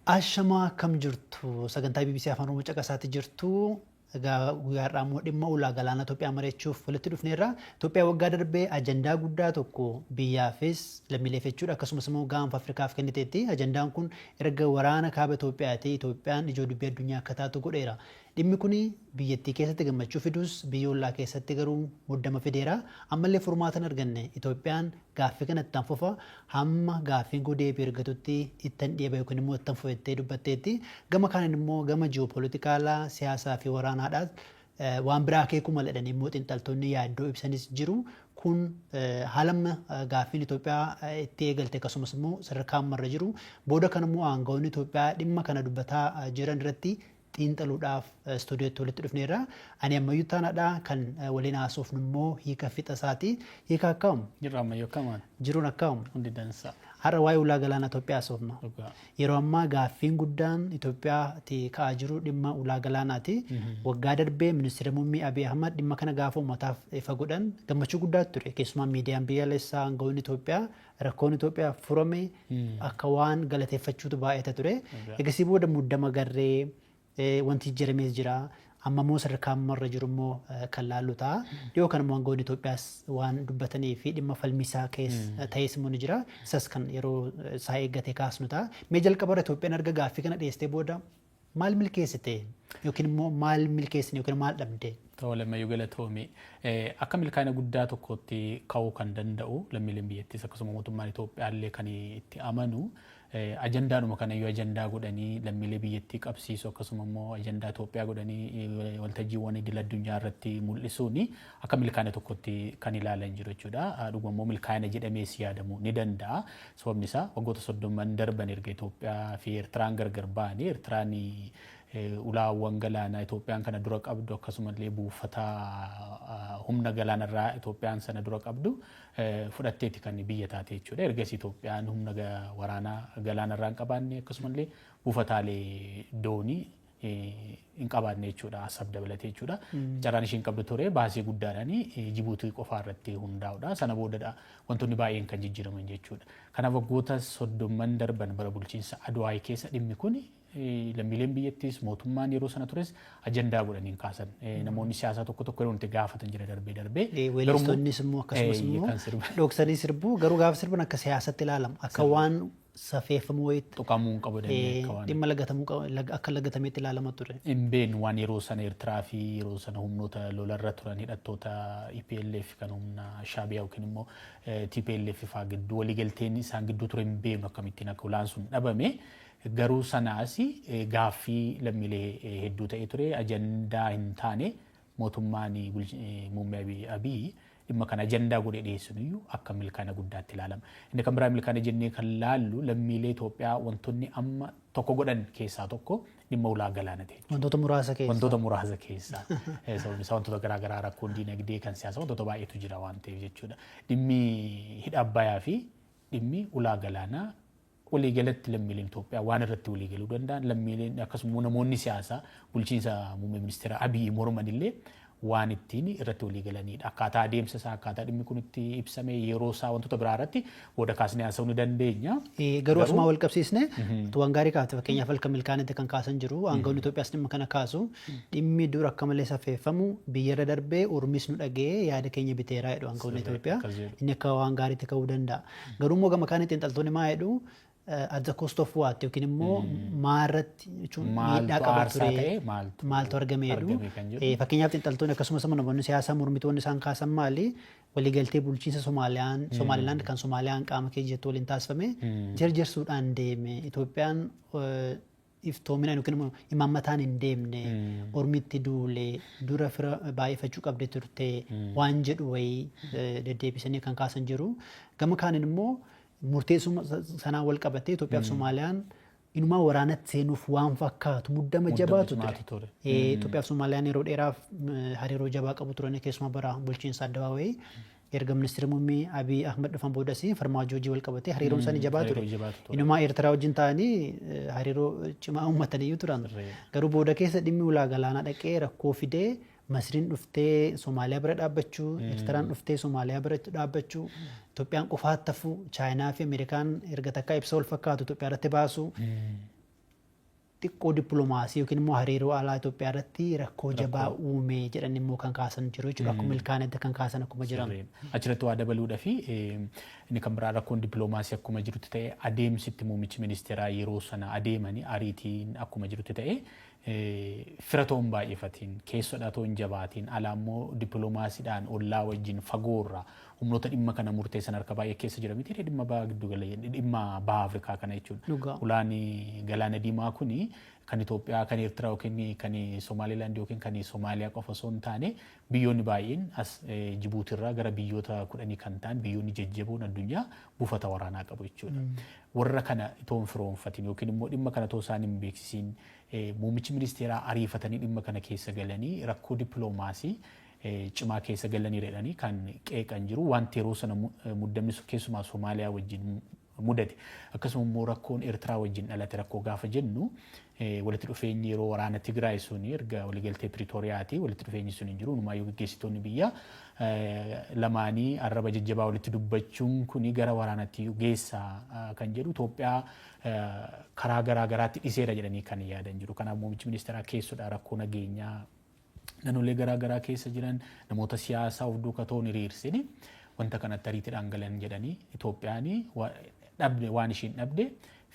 Ashamaa, akkam jirtu? Sagantaa BBC Afaan Oromoo caqasaatti jirtu. Egaa guyyaa har'aa immoo dhimma ulaa galaana Itoophiyaa mari'achuuf walitti dhufneerra. Itoophiyaa waggaa darbee ajandaa guddaa tokko biyyaafis lammiileef jechuudha, akkasumas immoo gaanfa Afrikaaf kenniteetti. Ajandaan kun erga waraana kaaba Itoophiyaatii Itoophiyaan ijoo dubbii addunyaa akka taatu godheera. Dhimmi kun biyyattii keessatti gammachuu fidus, biyya ollaa keessatti garuu muddama fideera. Ammallee furmaata hin arganne. Itoophiyaan gaaffii kana ittan fufa, hamma gaaffiin koo deebii argatutti ittan dhiiba yookiin immoo ittan fufa jettee dubbatteetti. Gama kaaniin immoo gama ji'oopolitikaalaa, siyaasaa fi waraanaadhaas waan biraa akeekuu mala jedhanii immoo xiinxaltoonni yaaddoo ibsanis jiru. Kun haala amma gaaffiin Itoophiyaa itti eegalte, akkasumas immoo sadarkaa ammarra jiru. Booda kan immoo aangawoonni Itoophiyaa dhimma kana dubbataa jiran irratti xiinxaluudhaaf istuudiyootti walitti dhufneerra. Ani Ammayyuu Taanaadha. Kan waliin haasofnu immoo Hiika Fixasaati. Hiika, akkam? Jirra Ammayyuu, akkamaan? Jiruun akkam? Hundi dansa. Har'a waa'ee ulaa galaanaa Itoophiyaa haasofna. Yeroo ammaa gaaffiin guddaan Itoophiyaatti ka'aa jiru dhimma ulaa galaanaati. Waggaa darbee Ministeera Muummee Abiy Ahmad dhimma kana gaafa uummataaf ifa godhan gammachuu guddaatu ture. Keessumaa miidiyaan biyyaalessaa, aangawoonni Itoophiyaa rakkoon Itoophiyaa furame akka waan galateeffachuutu baay'ata ture. Egasii booda muddama garree wanti jijjiiramees jira. Amma immoo sadarkaa ammarra jiru immoo kan laallu ta'a. Dhiyoo kana immoo aangawoonni Itoophiyaas waan dubbatanii fi dhimma falmisaa keessa ta'es immoo ni jira. Isas kan yeroo isaa eeggate kaasnu ta'a. Mee jalqabarra, Itoophiyaan erga gaaffii kana dhiyeessitee booda maal milkeessite, yookiin immoo maal milkeessine, yookiin maal dhabde? Tole Ammayyuu, galatoomi. Akka milkaa'ina guddaa tokkotti ka'uu kan danda'u, lammiileen biyyattiis akkasuma mootummaan Itoophiyaa illee kan itti amanu, ajandaadhuma kanayyuu ajandaa godhanii lammiilee biyyattii qabsiisu, akkasuma immoo ajandaa Itoophiyaa godhanii waltajjiiwwan idil addunyaa irratti mul'isuun akka milkaa'ina tokkotti kan ilaalan jiru jechuudha. Dhuguma immoo milkaa'ina jedhamees yaadamuu ni danda'a. Sababni isaa waggoota 30n darban erga Itoophiyaa fi Eertiraan gargar ba'anii, Eertiraan ulaawwan galaanaa Itoophiyaan kana dura qabdu, akkasumallee buufata humna galaanarraa Itoophiyaan sana dura qabdu fudhatteeti kan biyya taate jechuudha. Ergasii Itoophiyaan humna waraanaa galaanarraa hin qabaanne, akkasumallee buufataalee doonii hin qabaanne jechuudha. Asab dabalatee jechuudha. Carraan ishiin qabdu ture baasii guddaadhaan Jibuutii qofaa irratti hundaa'udha. Sana boodadha wantoonni baay'een kan jijjiiraman jechuudha. Kanaaf waggoota 30n darban bara bulchiinsa Adwaayii keessa dhimmi kun lammiileen biyyattiis mootummaan yeroo sana tures ajandaa godhanii hin kaasan. Namoonni siyaasaa tokko tokko yeroo itti gaafatan jira darbee darbee. Weellistoonnis immoo akkasumas immoo dhoksanii sirbuu, garuu gaafa sirban akka siyaasatti ilaalama. Akka waan safeeffamuu wayiitti. Tuqamuu hin qabu jedhanii akka waan. Dhimma lagatamuu akka lagatameetti ilaalama ture. Hin beeknu waan yeroo sana Eertiraa fi yeroo sana humnoota lolarra turan, hidhattoota EPLF kan humna Shaabiyaa yookiin immoo TPLF fa'aa gidduu waliigalteen isaan gidduu ture hin beeknu, akkamittiin akka ulaan sun dhabame. Garuu sanaas gaaffii lammiilee hedduu ta'ee ture, ajandaa hin taane. Mootummaan muummee Abiy dhimma kana ajandaa godhee dhiyeessuun iyyuu akka milkaa'ina guddaatti ilaalama. Inni kan biraa milkaa'ina jennee kan laallu, lammiilee Itoophiyaa wantoonni amma tokko godhan keessaa tokko dhimma ulaa galaana ta'e. Wantoota muraasa keessaa. Wantoota muraasa keessaa. Sababni isaa wantoota garaa garaa, rakkoon diinagdee, kan siyaasaa, wantoota baay'eetu jira waan ta'eef jechuudha. Dhimmi hidha Abbayyaa fi dhimmi ulaa galaanaa waliigalatti lammiileen Itoophiyaa waan irratti waliigaluu danda'an, lammiileen akkasuma namoonni siyaasaa bulchiinsa muummee ministeera Abiy morman illee waan ittiin irratti waliigalanidha. Akkaataa adeemsa isaa, akkaataa dhimmi kun itti ibsame, yeroo isaa, wantoota biraa irratti booda kaasnee haasa'uu ni dandeenya. Garuu asumaa wal qabsiisne waan gaarii kaafte. Fakkeenyaaf halkan milkaa'inatti kan kaasan jiru, aangawoonni Itoophiyaas dhimma kana kaasu, dhimmi dur akka malee safeeffamu biyyarra darbee ormis nu dhaga'ee yaada keenya biteeraa jedhu aangawoonni Itoophiyaa. Inni akka waan gaariitti ka'uu danda'a. Garuu immoo gama kaanitti xiinxaltoonni maa jedhu, at the cost of what, yookiin immoo maarratti jechuun miidhaa qaba ture, maaltu argame jedhu. Fakkeenyaaf xiinxaltoonni akkasumas immoo namoonni siyaasaa mormitoonni isaan kaasan maali? Waliigaltee bulchiinsa Somaaliyaan, Somaalilaand kan Somaaliyaan qaama keessa jirtu waliin taasifame jarjarsuudhaan deeme. Itoophiyaan iftoominaan yookiin immoo imaammataan hin deemne, ormitti duule, dura fira baay'ifachuu qabde turte waan jedhu wayii deddeebisanii kan kaasan jiru. Gama kaaniin immoo murteessuma sanaan wal qabatee Itoophiyaa fi Somaaliyaan inumaa waraanatti seenuuf waan fakkaatu muddama jabaatu ture. Itoophiyaa fi Somaaliyaan yeroo dheeraaf hariiroo jabaa qabu turan, keessumaa bara bulchiinsa Addabaawayii. Erga ministeera muummee Abiy Ahmad dhufan boodas Farmaajoo hojii wal qabatee hariiroon isaanii jabaa ture. Inumaa Eertiraa wajjin ta'anii hariiroo cimaa uummataniyyuu turan. Garuu booda keessa dhimmi ulaa galaanaa dhaqee rakkoo fidee, Masriin dhuftee Somaaliyaa bira dhaabbachuu, Eertiraan dhuftee Somaaliyaa bira dhaabbachuu, Itoophiyaan qofaatti hafuu, Chaayinaa fi Ameerikaan erga takkaa ibsa wal fakkaatu Itoophiyaa irratti baasuu. Xiqqoo dippiloomaasii yookiin immoo hariiroo alaa Itoophiyaa irratti rakkoo jabaa uume jedhan immoo kan kaasan jiru jechuudha. Akkuma milkaa'inaatti kan kaasan akkuma jiran. Achirratti waa dabaluudhaa fi inni kan biraa rakkoon dippiloomaasii akkuma jirutti ta'e, adeemsitti muummichi ministeeraa yeroo sana adeemanii ariitiin akkuma jirutti ta'e, fira ta'uun baay'ifatiin, keessodha ta'uun jabaatiin, alaa immoo dippiloomaasiidhaan ollaa wajjin fagoorraa humnoota dhimma kana murteessan harka baay'ee keessa jira miti, dhimma baha giddugala, dhimma baha Afrikaa kana jechuudha. Ulaan galaana diimaa kuni kan Itoophiyaa, kan Eertiraa yookiin kan Somaalilaand yookiin kan Somaaliyaa qofa osoo hin taane, biyyoonni baay'een as Jibuutirraa gara biyyoota 10 kan ta'an, biyyoonni jajjaboon addunyaa buufata waraanaa qabu jechuudha. Warra kana itoo hin firoonfatin yookiin immoo dhimma kana itoo isaan hin beeksisiin muummichi ministeeraa ariifatanii dhimma kana keessa galanii rakkoo dippiloomaasii cimaa keessa galanii jedhanii kan qeeqan jiru. Wanti yeroo sana muddamni keessumaa Somaaliyaa wajjin mudate, akkasuma immoo rakkoon Eertiraa wajjin dhalate, rakkoo gaafa jennu walitti dhufeenyi yeroo waraana Tigraay suni erga waliigaltee Piriitooriyaati walitti dhufeenyi sun hin jiru. Numaayyuu gaggeessitoonni biyya lamaanii arraba jajjabaa walitti dubbachuun kuni gara waraanatti geessaa kan jedhu Itoophiyaa karaa garaa garaatti dhiseera jedhanii kan yaadan jiru. Kanaaf muummichi ministeeraa keessodha rakkoo nageenyaa naannolee garaa garaa keessa jiran namoota siyaasaa of duukaa ta'uun hiriirsini wanta kanatti ariitiidhaan galan jedhanii, Itoophiyaan dhabde, waan ishiin dhabde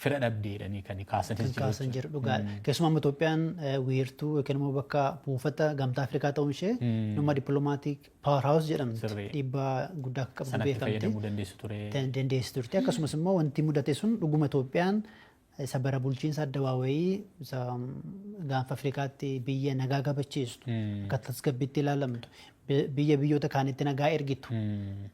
fira dhabde jedhanii kan kaasanis jiru. Kaasan jiru, dhugaadha. Keessumaa Itoophiyaan wiirtuu yookiin immoo bakka buufata Gamtaa Afrikaa ta'uun ishee dhimma diplomatic power house jedhamti. Dhiibbaa guddaa akka qabdu beekamti. Fayyadamuu dandeessu ture. Dandeessu turte. Akkasumas immoo wanti mudate sun dhuguma Itoophiyaan isa bara bulchiinsa addawaawayii isa gaanfa Afrikaatti biyya nagaa kabachiistu, akka tasgabbiitti ilaalamtu, biyya biyyoota kaanitti nagaa ergitu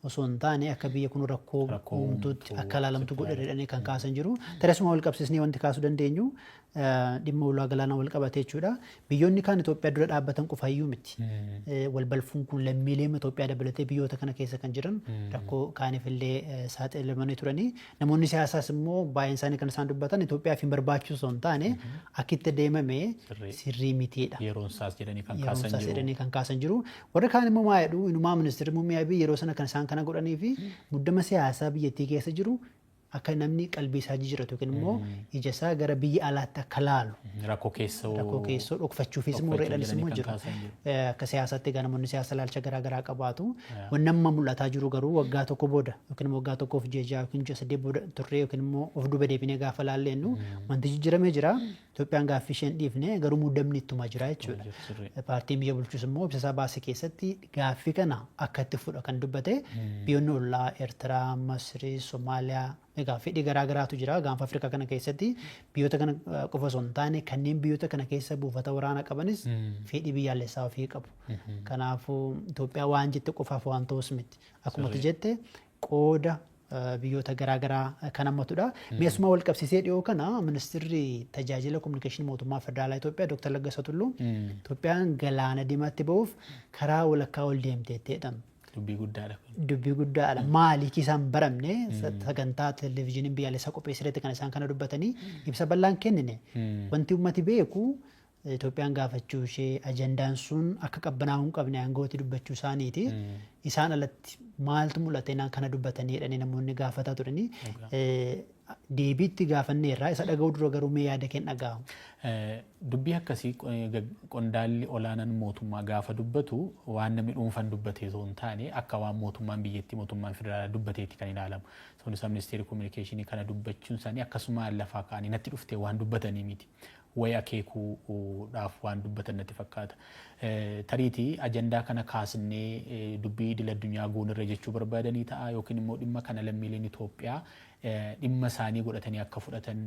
osoo hin taane akka biyya kun rakkoo uumtuutti akka ilaalamtu godhe jedhanii kan kaasan jiru. Tarisuma wal qabsiisnee wanti kaasuu dandeenyu dhimma ulaa galaanaa wal qabate jechuudha. Biyyoonni kaan Itoophiyaa dura dhaabbatan qofayyuu miti. Wal balfuun kun lammiilee Itoophiyaa dabalatee biyyoota kana keessa kan jiran rakkoo kaaniif illee saaxilamanii turanii. Namoonni siyaasaas immoo baay'een isaanii kan isaan dubbatan Itoophiyaaf hin barbaachisu osoo hin taane akka itti deemame sirrii mitiidha. Yeroon isaas jedhanii kan kaasan jiru. Jedhanii kan kaasan jiru. Warri kaan immoo maa jedhu, inumaa ministeerri muummee Abiy yeroo sana kan isaan kana godhanii fi muddama siyaasaa biyyattii keessa jiru akka namni qalbii isaa jijjiiratu yookiin immoo ija isaa gara biyya alaatti akka laalu. Rakkoo keessoo. Rakkoo keessoo dhokfachuufis immoo reedhanis immoo jiru. Akka siyaasaatti egaa namoonni siyaasa ilaalcha garaa garaa qabaatu. Wanni amma mul'ataa jiru garuu waggaa tokko booda yookiin immoo waggaa tokkoof ji'a 6 yookiin ji'a 8 booda turree yookiin immoo of duuba deebinee gaafa laalleennu wanti jijjiiramee jira. Itoophiyaan gaaffii isheen dhiifne, garuu muddamni ittuma jira jechuudha. Paartiin biyya bulchus immoo ibsa isaa baase keessatti gaaffii kana akka itti fudha kan dubbate. Biyyoonni ollaa Eertiraa, Masrii, Somaaliyaa, egaa fedhii garaa garaatu jira gaanfa Afrikaa kana keessatti. Biyyoota kana qofa osoo hin taane kanneen biyyoota kana keessa buufata waraanaa qabanis fedhii biyyaalessaa ofii qabu. Kanaafuu Itoophiyaa waan jette qofaaf waan ta'us miti. Akkuma jette qooda biyyoota garaa garaa kan hammatudha. Meesuma wal qabsiisee dhiyoo kana ministeerri tajaajila kominikeeshinii mootummaa federaalaa Itoophiyaa Dr. Laggasaa Tulluu Itoophiyaan galaana diimaatti ba'uuf karaa walakkaa ol deemteetti jedhama. Dubbii guddaadha. Dubbii guddaadha. Maali isaan baramne sagantaa televezyiiniin biyyaalessaa qopheessiretti kan isaan kana dubbatanii ibsa bal'aan kennine. Wanti uummati beeku Itoophiyaan gaafachuu ishee, ajandaan sun akka qabbanaa'uu hin qabne aangooti dubbachuu isaaniiti. Isaan alatti maaltu mul'ate naan kana dubbatanii jedhanii namoonni gaafataa turanii. Deebiitti gaafanneerraa isa dhaga'uu dura garuu mee yaada keen dhaga'amu. Dubbii akkasii qondaalli olaanaan mootummaa gaafa dubbatu waan namni dhuunfaan dubbatee osoo hin taane akka waan mootummaan biyyattii, mootummaan federaalaa dubbateetti kan ilaalamu. Sababni isaa ministeerri kominikeeshinii kana dubbachuun isaanii akkasuma lafaa ka'anii natti dhuftee waan dubbatanii miti. Wayi akeekuudhaaf waan dubbatan natti fakkaata. Tariitii ajandaa kana kaasnee dubbii idil addunyaa goonirra jechuu barbaadanii ta'a, yookiin immoo dhimma kana lammiileen Itoophiyaa dhimma isaanii godhatanii akka fudhatan,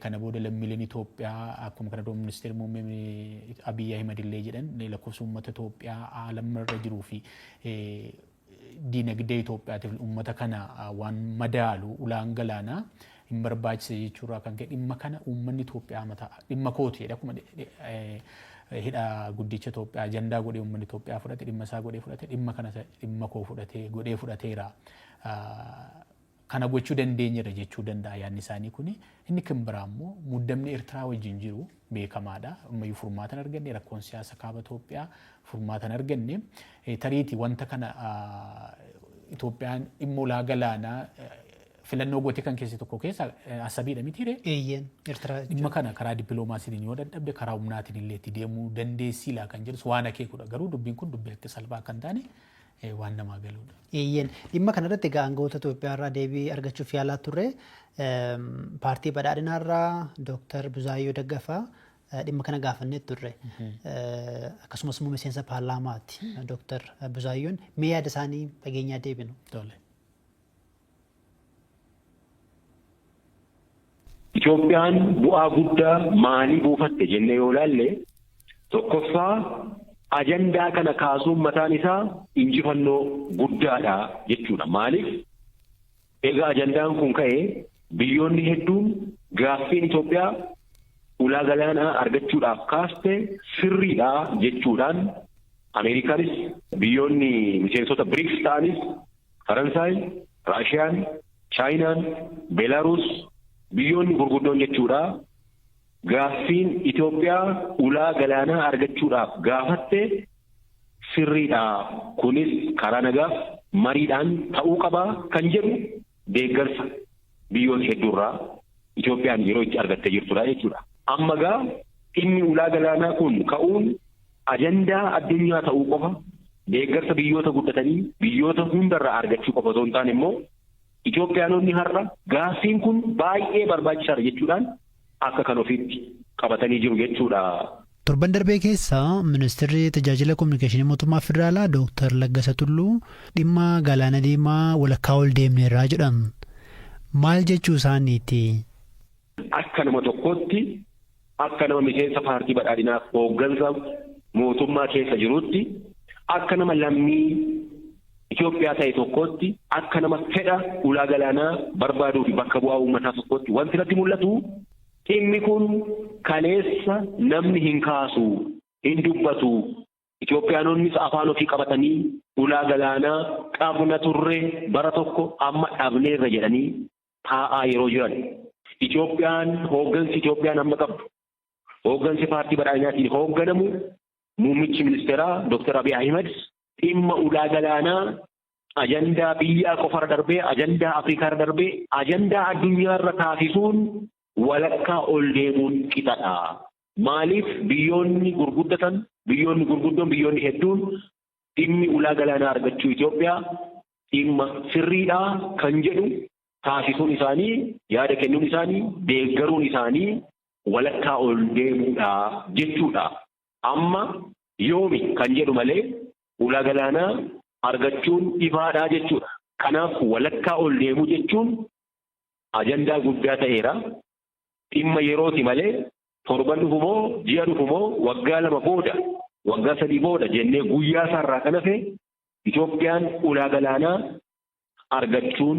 kana booda lammiileen Itoophiyaa akkuma kana dura ministeerri muummee Abiyyi Ahimad illee jedhan lakkoofsa uummata Itoophiyaa aalamarra jiruu fi diinagdee Itoophiyaatiif uummata kana waan madaalu ulaan galaanaa hin barbaachise jechuurraa kan ka'e dhimma kana uummanni Itoophiyaa mataa dhimma kooti jedhe, akkuma hidha guddicha Itoophiyaa ajandaa godhee uummanni Itoophiyaa fudhate, dhimma isaa godhee fudhate, dhimma kana dhimma koo fudhatee godhee fudhateera. Kana gochuu dandeenyerra jechuu danda'a yaadni isaanii kuni. Inni kan biraa immoo muddamni Eertiraa wajjin jiru beekamaadha. Ammayyuu furmaata hin arganne, rakkoon siyaasa kaaba Itoophiyaa furmaata hin arganne. Tariitii wanta kana Itoophiyaan dhimma ulaa galaanaa Filannoo gootee kan keessa tokko keessa Asabiidha mitiire. Eeyyeen, Eertiraa. Dhimma kana karaa dippiloomaasiitiin yoo dadhabde, karaa humnaatiin illee itti deemuu dandeessii laa kan jedhus waan akeekudha. Garuu dubbiin kun dubbii akka salphaa kan taane waan namaa galudha. Eeyyeen, dhimma kanarratti egaa aangawoota Itoophiyaa irraa deebii argachuuf yaalaa turre. Paartii Badhaadhinaa irraa Dooktar Buzaayyoo Daggafaa dhimma kana gaafannee turre. Akkasumas immoo miseensa paarlaamaati Dooktar Buzaayyoon. Mee yaada isaanii dhageenyaa deebinu. Tole. Itoophiyaan bu'aa guddaa maalii buufatte jennee yoo ilaalle, tokkoffaa ajandaa kana kaasuun mataan isaa injifannoo guddaadha jechuudha. Maaliif? Egaa ajandaan kun ka'ee biyyoonni hedduun gaaffiin Itoophiyaa ulaa galaanaa argachuudhaaf kaaste sirriidha jechuudhaan, Ameerikaanis, biyyoonni miseensota BRICS ta'anis, Faransaay, Raashiyaan, Chaayinaan, Beelaaruus, biyyoonni gurguddoon jechuudha, gaaffiin Itoophiyaa ulaa galaanaa argachuudhaaf gaafatte sirriidha. Kunis karaa nagaaf mariidhaan ta'uu qaba kan jedhu deeggarsa biyyoota hedduurraa Itoophiyaan yeroo itti argattee jirtudha jechuudha. Amma gaa dhimmi ulaa galaanaa kun ka'uun ajandaa addunyaa ta'uu qofa, deeggarsa biyyoota guddatanii biyyoota hundarraa argachuu qofa osoo hin taane immoo, Itoophiyaanonni har'a gaaffiin kun baay'ee barbaachisaadha jechuudhaan akka kan ofiitti qabatanii jiru jechuudha. Torban darbee keessa Ministeerri Tajaajila Kominikeeshinii Mootummaa Federaalaa Dooktar Laggasa Tulluu dhimma Galaana Diimaa walakkaa ol deemneerraa jedhan. Maal jechuu isaaniiti? Akka nama tokkootti, akka nama miseensa Paartii Badhaadhinaaf hooggansa mootummaa keessa jirutti, akka nama lammii Itoophiyaa ta'e tokkootti, akka nama fedha ulaa galaanaa barbaaduu fi bakka bu'aa uummataa tokkootti, wanti natti mul'atu dhimmi kun kaleessa namni hin kaasu, hin dubbatu. Itoophiyaanonnis afaan ofii qabatanii ulaa galaanaa qabna turre bara tokko, amma dhabneerra jedhanii taa'aa yeroo jiran. Itoophiyaan, hooggansi Itoophiyaan amma qabdu, hooggansi Paartii Badhaadhinaatiin hoogganamu, muummichi ministeeraa Dr. Abiy Ahmed, dhimma ulaa galaanaa ajandaa biyyaa qofarra darbee, ajandaa Afrikaarra darbee, ajandaa addunyaarra taasisuun walakkaa ol deemuun qixadha. Maaliif? Biyyoonni gurguddatan, biyyoonni gurguddoon, biyyoonni hedduun dhimmi ulaa galaanaa argachuu Itoophiyaa dhimma sirriidha kan jedhu taasisuun isaanii, yaada kennuun isaanii, deeggaruun isaanii walakkaa ol deemuudha jechuudha. Amma yoomi kan jedhu malee ulaa galaanaa argachuun ifaadha jechuudha. Kanaaf walakkaa ol deemuu jechuun ajandaa guddaa ta'eera. Dhimma yerooti malee torban dhufu moo, ji'a dhufu moo, waggaa 2 booda, waggaa 3 booda jennee guyyaa isaarraa kan hafe Itoophiyaan ulaa galaanaa argachuun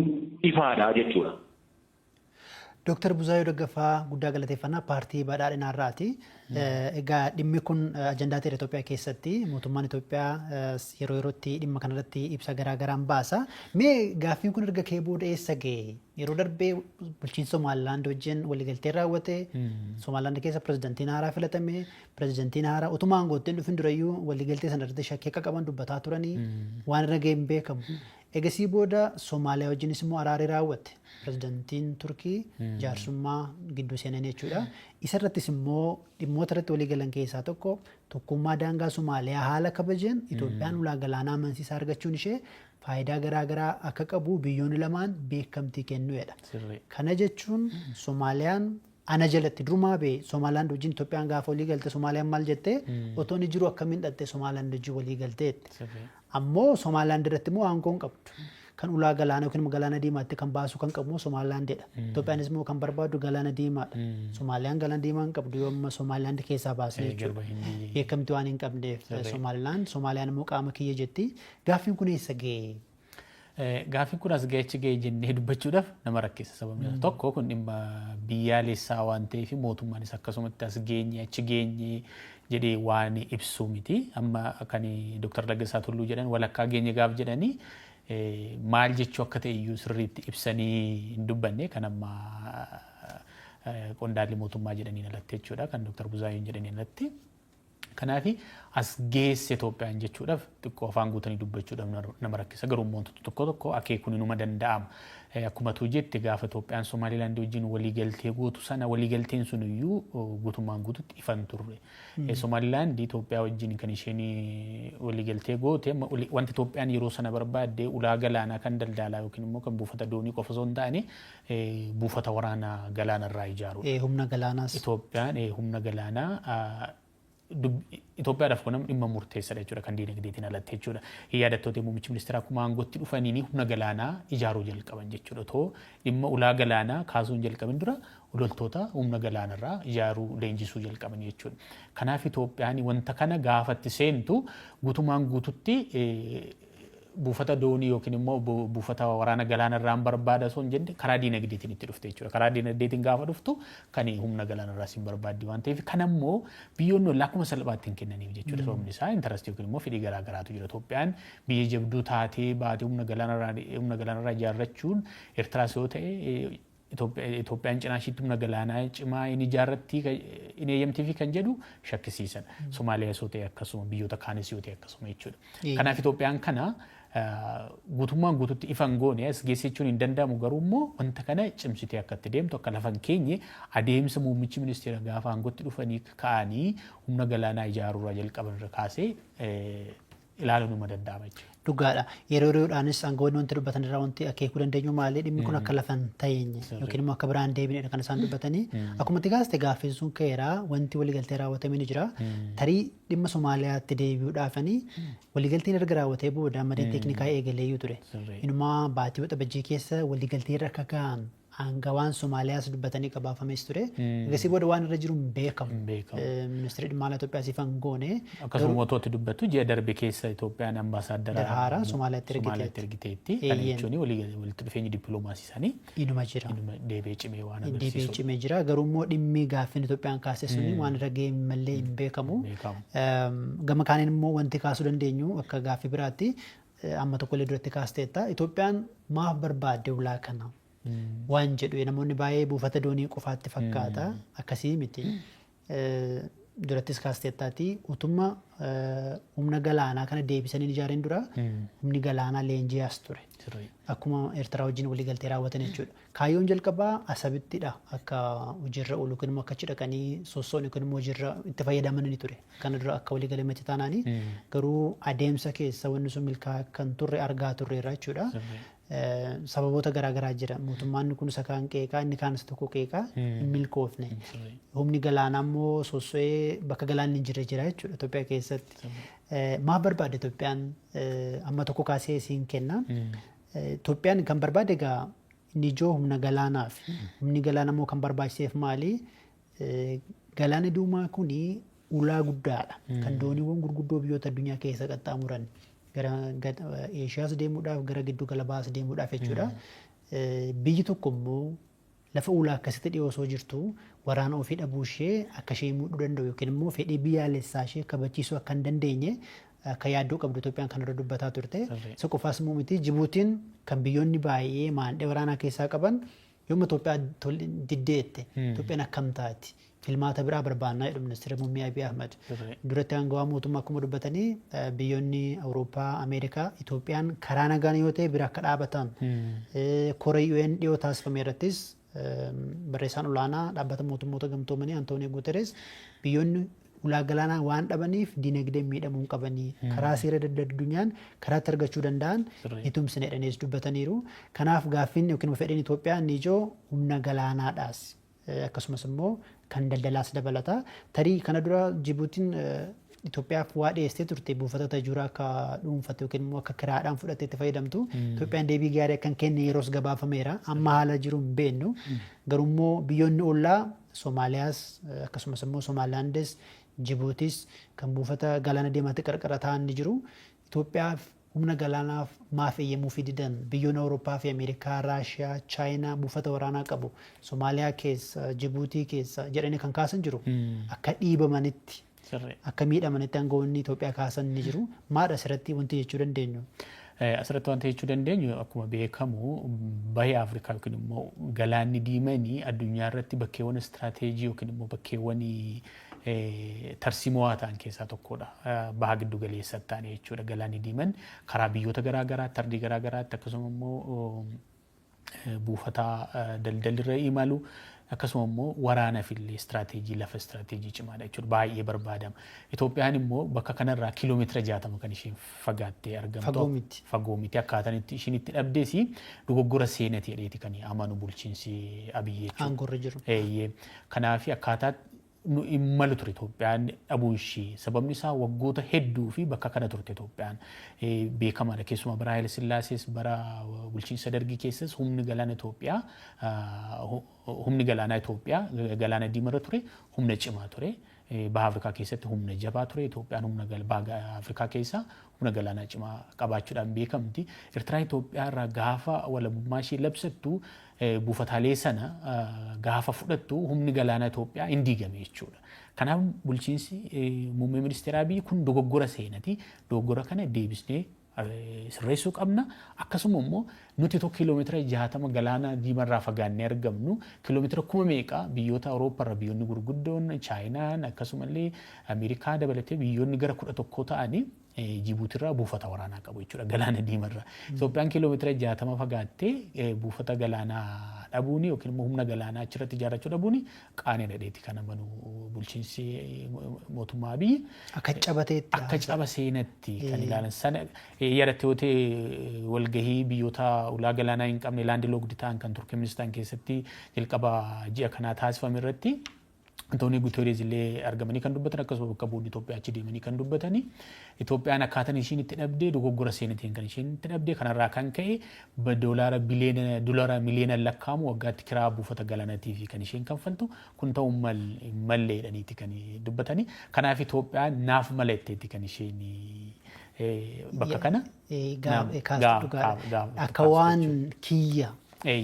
ifaadha jechuudha. Dooktar Buzaayoo Daggafaa guddaa galateeffannaa, Paartii Badhaadhinaa irraati. Egaa dhimmi kun ajandaa ta'eera Itoophiyaa keessatti. Mootummaan Itoophiyaa yeroo yerootti dhimma kanarratti ibsa garaa garaan baasa. Mee gaaffiin kun erga ka'ee booda eessa ga'e? Yeroo darbee bulchiinsa Somaalilaand wajjin waliigaltee raawwate. Somaalilaand keessa pirezidantiin haaraa filatame. Pirezidantiin haaraa utuma aangootti hin dhufin durayyuu waliigaltee sana irratti shakkii akka qaban dubbataa turanii, waan irra ga'e hin beekamu. Egasii booda Somaaliyaa wajjinis immoo araarri raawwate. Pirezidantiin Turkii jaarsummaa gidduu seenan jechuudha. Isa irrattis immoo dhimmoota irratti waliigalan keessaa tokko tokkummaa daangaa Somaaliyaa haala kabajeen Itoophiyaan ulaa galaanaa amansiisaa argachuun ishee faayidaa garaa garaa akka qabu biyyoonni lamaan beekamtii kennuudha. Kana jechuun Somaaliyaan ana jalatti durumaa bee Somaalilaand wajjin Itoophiyaan gaafa walii galte, Somaaliyaan maal jettee? Otoo inni jiru akkamiin dhattee Somaalilaand wajjin walii galteetti. Ammoo Somaalilaand irratti immoo aangoo hin qabdu. Kan ulaa galaana yookiin immoo Galaana Diimaatti kan baasu kan qabu immoo Somaalilaandidha. Itoophiyaanis immoo kan barbaaddu Galaana Diimaadha. Somaaliyaan Galaana Diimaa hin qabdu yoo amma Somaalilaand keessaa baasne jechuudha. Beekamtii waan hin qabneef Somaalilaand, Somaaliyaan immoo qaama kiyya jetti. Gaaffiin kun eessa ga'e? Gaaffiin kun as ga'e achi ga'e jennee dubbachuudhaaf nama rakkisa. Sababni isaa tokko kun dhimma biyyaalessaa waan ta'eef mootummaanis akkasumatti as geenye achi geenye jedhee waan ibsu miti. Amma kan Dr. Laggasaa Tulluu jedhan walakkaa geenye gaaf jedhanii maal jechuu akka ta'e iyyuu sirriitti ibsanii hin dubbanne, kan amma qondaalli mootummaa jedhaniin alatti jechuudha, kan Dr. Buzaayyoon jedhaniin alatti. Kanaaf as geesse Itoophiyaan jechuudhaaf xiqqoo afaan guutanii dubbachuudhaaf nama rakkisa. Garuu immoo wantoota tokko tokko akeekuun inuma danda'ama. Akkuma tu jette, gaafa Itoophiyaan Somaalilaandii wajjin waliigaltee gootu sana, waliigalteen sun iyyuu guutummaan guututti ifan turre. Somaalilaandii Itoophiyaa wajjin kan isheen waliigaltee goote, wanti Itoophiyaan yeroo sana barbaadde ulaa galaanaa kan daldalaa yookiin immoo kan buufata doonii qofa osoo hin taane, buufata waraanaa galaanarraa ijaaruudha. Humna galaanaas. Itoophiyaan humna galaanaa Itoophiyaadhaaf kun dhimma murteessaadha jechuudha, kan diinagdeetiin alatti jechuudha. Yaadattoota, muummichi ministeeraa akkuma aangootti dhufaniin humna galaanaa ijaaruu jalqaban jechuudha. Otoo dhimma ulaa galaanaa kaasuu hin jalqabin dura loltoota humna galaanarraa ijaaruu, leenjisuu jalqaban jechuudha. Kanaaf Itoophiyaan wanta kana gaafatti seentu guutumaan guututti buufata doonii yookiin immoo buufata waraana galaanarraan barbaada osoo hin jenne, karaa diinagdeetiin itti dhufte jechuudha. Karaa diinagdeetiin gaafa dhuftu kan humna galaanarraas hin barbaaddi waan ta'eef, kan ammoo biyyoonni ollaa akkuma salphaatti hin kennaniif jechuudha. Sababni isaa interest yookiin immoo fedhii garaa garaatu jira. Itoophiyaan biyya jabduu taatee baatee humna galaanarraa ijaarrachuun, Eertiraas yoo ta'e Itoophiyaan cinaa ishiitti humna galaanaa cimaa hin ijaarratti, hin eeyyamtii kan jedhu shakkisiisan. Somaaliyaas yoo ta'e akkasuma, biyyoota kaanis yoo ta'e akkasuma jechuudha. Kanaaf Itoophiyaan kana guutummaan guututti ifan goone as geesse jechuun hin danda'amu, garuu immoo wanta kana cimsitee akka itti deemtu, akka lafa hin keenye, adeemsa muummichi ministeera gaafa aangootti dhufanii ka'anii humna galaanaa ijaaruurraa jalqaban irra kaasee ilaaluun numa danda'ama jechuudha. Dhugaadha. Yeroo yeroodhaanis aangawoonni wanti dubbatan irraa wanti akeekuu dandeenyu maali? Dhimmi kun akka lafa hin teenye yookiin immoo akka biraan deebinedha kan isaan dubbatanii. Akkuma itti kaaste, gaaffiin sun ka'eera, wanti waliigaltee raawwatame ni jira. Tarii dhimma Somaaliyaatti deebi'uudhaafanii, waliigalteen erga raawwatee booda mariin teeknikaa eegaleeyyuu ture. Inumaa baatii Waxabajjii keessa waliigaltee irra akka ga'an aangawaan Somaaliyaas dubbatanii qabaafames ture. Egasii booda waan irra jiru hin beekamu. Hin beekamu. Ministeerri dhimma alaa Itoophiyaa siif hin goone. Akkasuma mootooti dubbattu, ji'a darbe keessa Itoophiyaan ambaasaadara haaraa Somaaliyaatti Somaaliyaatti ergiteetti. Kana jechuun walitti dhufeenyi dippiloomaasii isaanii inuma jira. Inuma deebi'ee cimee waan Deebi'ee agarsiisudha. cimee jira. Garuu immoo dhimmi gaaffiin Itoophiyaan kaase suni waan irra ga'e malee hin beekamu. Beekamu. Gama kaaniin immoo wanti kaasuu dandeenyu, akka gaaffii biraatti amma tokko illee duratti kaasteetta. Itoophiyaan maaf barbaadde ulaa kana? Waan jedhu namoonni baay'ee buufata doonii qofaatti fakkaata. Akkasii miti. Durattis kaasteettaati, utuma humna galaanaa kana deebisanii hin ijaarin dura humni galaanaa leenji'aas ture. Akkuma Eertiraa wajjin waliigaltee raawwatan jechuudha. Kaayyoon jalqabaa Asabittidha akka hojiirra oolu yookiin immoo akka achi dhaqanii sossoon yookiin immoo hojiirra itti fayyadaman ni ture. Kana dura akka waliigalame taanaani, garuu adeemsa keessa wanni sun milkaa'aa kan turre argaa turreerra jechuudha. Sababoota garaagaraa jira. Mootummaan kun isa kaan qeeqaa, inni kaan isa tokko qeeqaa, hin milkoofne. Humni galaanaa immoo sosso'ee bakka galaanni hin jirre jira jechuudha Itoophiyaa keessatti. Maaf barbaadde Itoophiyaan? Amma tokko kaasee siin kenna. Itoophiyaan kan barbaade egaa inni ijoo humna galaanaaf. Humni galaanaa immoo kan barbaachiseef maali? Galaana Diimaa kuni ulaa guddaadha. Kan dooniiwwan gurguddoo biyyoota addunyaa keessa qaxxaamuran gara Eeshiyaas deemuudhaaf, gara giddu gala bahaas deemuudhaaf jechuudha. Biyyi tokko immoo lafa ulaa akkasitti dhiyoo osoo jirtu waraana ofii dhabuu ishee akka ishee miidhuu danda'u yookiin immoo fedhii biyyaalessaa ishee kabachiisuu akka hin dandeenye akka yaaddoo qabdu Itoophiyaan kanarra dubbataa turte. Isa qofaas immoo miti, Jibuutiin kan biyyoonni baay'ee maandhee waraanaa keessaa qaban yooma Itoophiyaa diddeette, Itoophiyaan akkam taati? Filmaata biraa barbaannaa jedhu ministeera muummee Abiy Ahmad. Duratti aangawaa mootummaa akkuma dubbatanii, biyyoonni Awurooppaa, Ameerikaa Itoophiyaan karaa nagaan yoo ta'e bira akka dhaabatan, koree UN dhiyoo taasifame irrattis barreessaan olaanaa dhaabbata mootummoota gamtoomanii Antoonii Guuteres biyyoonni ulaa galaanaa waan dhabaniif dinagdeen miidhamuu hin qabanii, karaa seera addunyaan karaatti argachuu danda'an ni tumsina jedhaniis dubbataniiru. Kanaaf gaaffiin yookiin fedhiin Itoophiyaa inni ijoo humna galaanaadhaas. Akkasumas immoo kan daldalaas dabalata. Tarii kana dura Jibuutiin Itoophiyaaf waa dhiyeessitee turte, buufata Tajuuraa akka dhuunfatte yookiin immoo akka kiraadhaan fudhattee itti fayyadamtu. Itoophiyaan deebii gaarii akka hin kenne yeroos gabaafameera. Amma haala jiru hin beeknu. Garuu immoo biyyoonni ollaa Somaaliyaas, akkasumas immoo Somaalilaandis, Jibuutis kan buufata galaana diimaatti qarqara ta'an ni jiru. Itoophiyaaf humna galaanaaf maaf eeyyamuufii didan? Biyyoonni Awurooppaa fi Ameerikaa, Raashiyaa, Chaayinaa buufata waraanaa qabu. Somaaliyaa keessa, Jibuutii keessa jedhanii kan kaasan jiru. Akka dhiibamanitti, akka miidhamanitti aangawoonni Itoophiyaa kaasan ni jiru. Maadha asirratti wanti jechuu dandeenyu? Asirratti wanti jechuu dandeenyu, akkuma beekamu bahee Afrikaa yookiin immoo galaanni diimanii addunyaa irratti bakkeewwan istiraateejii yookiin immoo bakkeewwan tarsiimoo ta'an keessaa tokkodha. Baha giddu galeessatti ta'an jechuudha. Galaanni Diimaan karaa biyyoota garaa garaatti, ardii garaa garaatti, akkasuma immoo buufata daldalirra imalu, akkasuma immoo waraanaaf illee istiraateejii lafa istiraateejii cimaadha jechuudha. Baay'ee barbaadama. Itoophiyaan immoo bakka kanarraa kiiloomeetira 60 kan isheen fagaattee argamtu. Fagoo miti. Fagoo miti. Akkaataan itti ishiin itti dhabdees dogoggora seenati jedheeti kan amanu bulchiinsi Abiyyi jechuudha. Aangoorra jiru. Eeyyee. Kanaaf akkaataa nu hin malu ture Itoophiyaan dhabuu ishee. Sababni isaa waggoota hedduu fi bakka kana turte Itoophiyaan beekamaadha. Keessumaa bara Haayile Sillaasees, bara bulchiinsa Dargii keessas humni galaanaa Itoophiyaa galaana Diimarra ture humna cimaa ture. Baha Afrikaa keessatti humna jabaa ture. Itoophiyaan humna baha Afrikaa keessaa humna galaanaa cimaa qabaachuudhaan beekamti. Eertiraan Itoophiyaa irraa gaafa walabummaa ishee labsattu, buufataalee sana gaafa fudhattu, humni galaanaa Itoophiyaa hin diigame jechuudha. Kanaaf bulchiinsi muummee ministeeraa biyyi kun dogoggora seenati. Dogoggora kana deebisnee sirreessuu qabna. Akkasuma immoo nuti tokko kiiloomeetira 60 galaana Diimarraa fagaannee argamnu, kiiloomeetira kuma meeqa biyyoota Awurooppaarra biyyoonni gurguddoon Chaayinaan akkasumallee Ameerikaa dabalatee biyyoonni gara 11 ta'anii Jibuutirraa buufata waraanaa qabu jechuudha galaana Diimarraa. Itoophiyaan kiiloomeetira 60 fagaattee buufata galaanaa dhabuuni yookiin immoo humna galaanaa achirratti ijaarrachuu dhabuuni qaanii dhadheeti kan amanu bulchiinsi mootummaa Abiyyi. Akka cabateetti. Akka caba seenatti kan ilaalan sana yaadatte yoo ta'e, walgahii biyyoota ulaa galaanaa hin qabne, landlocked ta'an, kan Turkmenistaan keessatti jalqaba ji'a kanaa taasifame irratti Antoonii Gutereez illee argamanii kan dubbatan, akkasuma bakka bu'oonni Itoophiyaa achi deemanii kan dubbatanii, Itoophiyaan akkaataan ishiin itti dhabdee dogoggora seenatiin kan isheen itti dhabdee. Kanarraa kan ka'e doolaara biliyoona, doolaara miliyoona lakkaa'amu waggaatti kiraa buufata galaanaatii fi kan isheen kanfaltu kun ta'uu mallee jedhaniiti kan dubbatanii. Kanaaf Itoophiyaan naaf mala jetteetti kan isheen bakka kana. Akka waan kiyya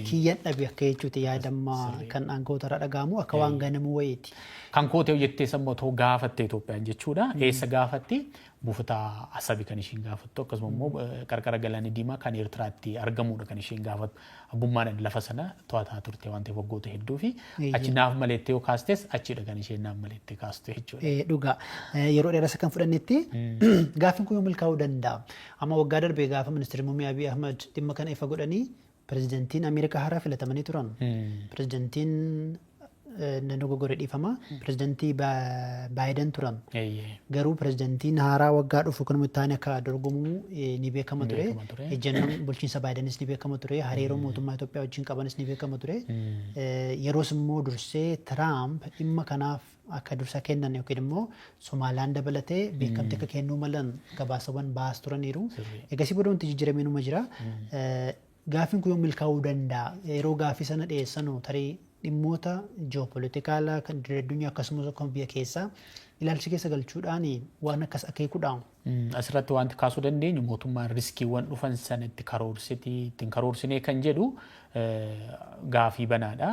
kiyyan dhabe akka jechuuti yaadammaa kan aangoota irraa dhaga'amu, akka waan ganamuu wayiiti. Kan kootee jettee sammuu ta'uu gaafatte Itoophiyaan jechuudha. Eessa gaafatte? Buufata Asabi kan isheen gaafattu, akkasuma immoo qarqara galaana Diimaa kan Eertiraatti argamudha kan isheen gaafattu. Abbummaadhaan lafa sana to'ataa turte waan ta'eef waggoota hedduu fi achi naaf maleettee yoo kaastes achidha kan isheen naaf maleettee kaastu jechuudha. Dhugaa yeroo dheeraa kan fudhannetti gaaffiin kun yoo milkaa'uu danda'a. Amma waggaa darbee gaafa ministeerri muummee Abiy Ahmad dhimma kana ifa godhanii, pirezidantiin Ameerikaa haaraa filatamanii turan. Pirezidantiin dogoggoree, dhiifama. Pirezidantii Baayiden turan. Garuu pirezidantiin haaraa waggaa dhufu kanuma itti aanee akka dorgomu ni beekama ture. Ejjennoon bulchiinsa Baayidenis ni beekama ture. Hariiroo mootummaa Itoophiyaa wajjin qabanis ni beekama ture. Yeroos immoo dursee Tiraamp dhimma kanaaf akka dursa kennan yookiin immoo Somaaliyaan dabalatee beekamtii akka kennuu malan gabaasawwan baas turaniiru. Egasii booda wanti jijjiiramee numa jira. Gaaffiin kun yoo milkaa'uu danda'a? Yeroo gaaffii sana dhiyeessanu tarii dhimmoota ji'oopolitikaalaa kan addunyaa akkasumas kan biyya keessaa ilaalcha keessa galchuudhaan waan akkas akeekuudha. Asirratti wanti kaasuu dandeenyu, mootummaan riskiiwwan dhufan sana itti karoorsitii ittiin karoorsinee kan jedhu gaafii banaadha.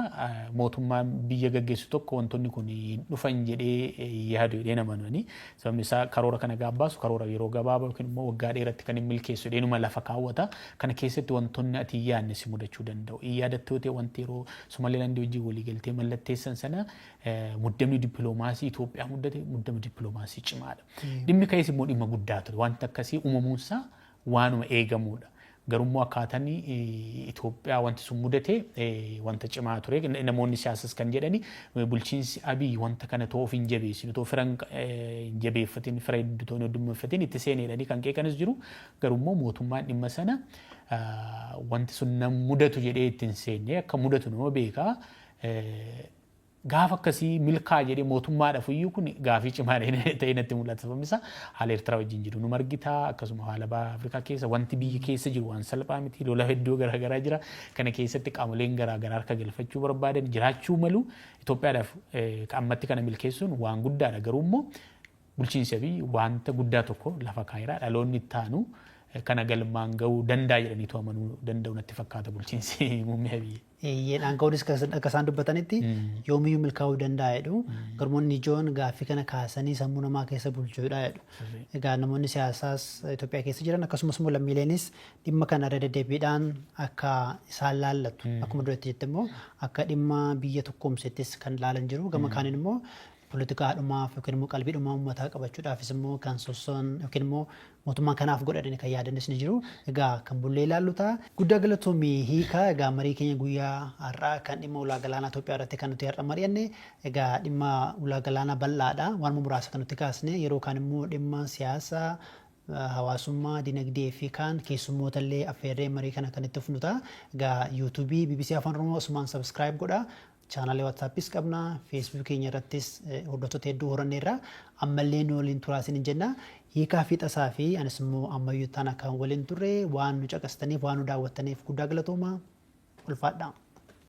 Mootummaan biyya gaggeessu tokko wantoonni kun hin dhufan jedhee yaadu jedhee namanani. Sababni isaa karoora kana gaabbaasu karoora yeroo gabaabaa yookiin immoo waggaa dheeratti kan hin milkeessu jedheenuma lafa kaawwata. Kana keessatti wantoonni ati hin yaadne si mudachuu danda'u. Hin yaadattoo ta'e, wanti yeroo Somalilaandii wajjin waliigaltee mallatteessan sana muddamni dippiloomaasii Itoophiyaa muddate muddama dippiloomaasii cimaadha. Dhimmi ka'es immoo dhimma guddaa ture. Wanti akkasii uumamuunsaa waanuma eegamudha. Garummoo akkaataan Itoophiyaa wanti sun mudate wanta cimaa ture. Namoonni siyaasas kan jedhani, bulchiinsi Abiy wanta kana too of hin jabeessinu, too fira hin jabeeffatin, fira hedduu too hin heddummeeffatin itti seeneedhanii kan qeeqanis jiru. Garummoo mootummaan dhimma sana wanti sun nan mudatu jedhee itti hin seenne, akka mudatu nama beekaa. Gaafa akkasii milkaa jedhee mootummaadhaaf iyyuu kun gaafii cimaa ta'ee natti mul'ata. Sababni isaa haala Eertiraa wajjin jiru nu margitaa, akkasuma haala baha Afrikaa keessa wanti biyya keessa jiru waan salphaa miti, lola hedduu garaagaraa jira. Kana keessatti qaamoleen garaagaraa harka galfachuu barbaadan jiraachuu malu. Itoophiyaadhaaf ammatti kana milkeessuun waan guddaadha. Garuu immoo bulchiinsi Abiy wanta guddaa tokko lafa kaa'eera. Dhaloonni itti aanu kana galmaan gahuu danda'a jedhaniitu amanuu danda'u natti fakkaata bulchiinsi muummee Abiy. Aangawoonnis akka isaan dubbatanitti yoomiyyuu milkaa'uu danda'a jedhu. Garmoonni ijoon gaaffii kana kaasanii sammuu namaa keessa bulchuudha jedhu. Egaa namoonni siyaasaas Itoophiyaa keessa jiran akkasumas immoo lammiileenis dhimma kana irra deddeebiidhaan akka isaan laallatu. Akkuma duratti jette immoo akka dhimma biyya tokkoomsettis kan laalan jiru. Gama kaaniin immoo Poolitikaadhumaaf yookiin immoo qalbiidhumaa uummataa qabachuudhaafis immoo kan sossoon yookiin immoo mootummaan kanaaf godhanii kan yaadanis ni jiru. Egaa kan bullee ilaallu ta'a. Guddaa galatoomii, Hiikaa. Egaa marii keenya guyyaa har'aa kan dhimma ulaa galaanaa Itoophiyaa irratti kan nuti har'a mari'anne, egaa dhimma ulaa galaanaa bal'aadha. Waan muraasa kan nuti kaasne, yeroo kaan immoo dhimma siyaasaa, hawaasummaa, dinagdee fi kaan keessummoota illee affeerree marii kana kan itti fufnu ta'a. Egaa YouTubeii BBC Afaan Oromoo asumaan subscribe godha. Chaanaalee WhatsAppis qabna. Facebook keenya irrattis hordoftoota hedduu horanneerra. Ammallee nu waliin turaa isin jenna. Hiikaa fi Tasaa fi anis immoo Ammayyuu Taana kan waliin turre, waan nu caqastaniif, waan nu daawwattaniif guddaa galatooma. Ulfaadhaa.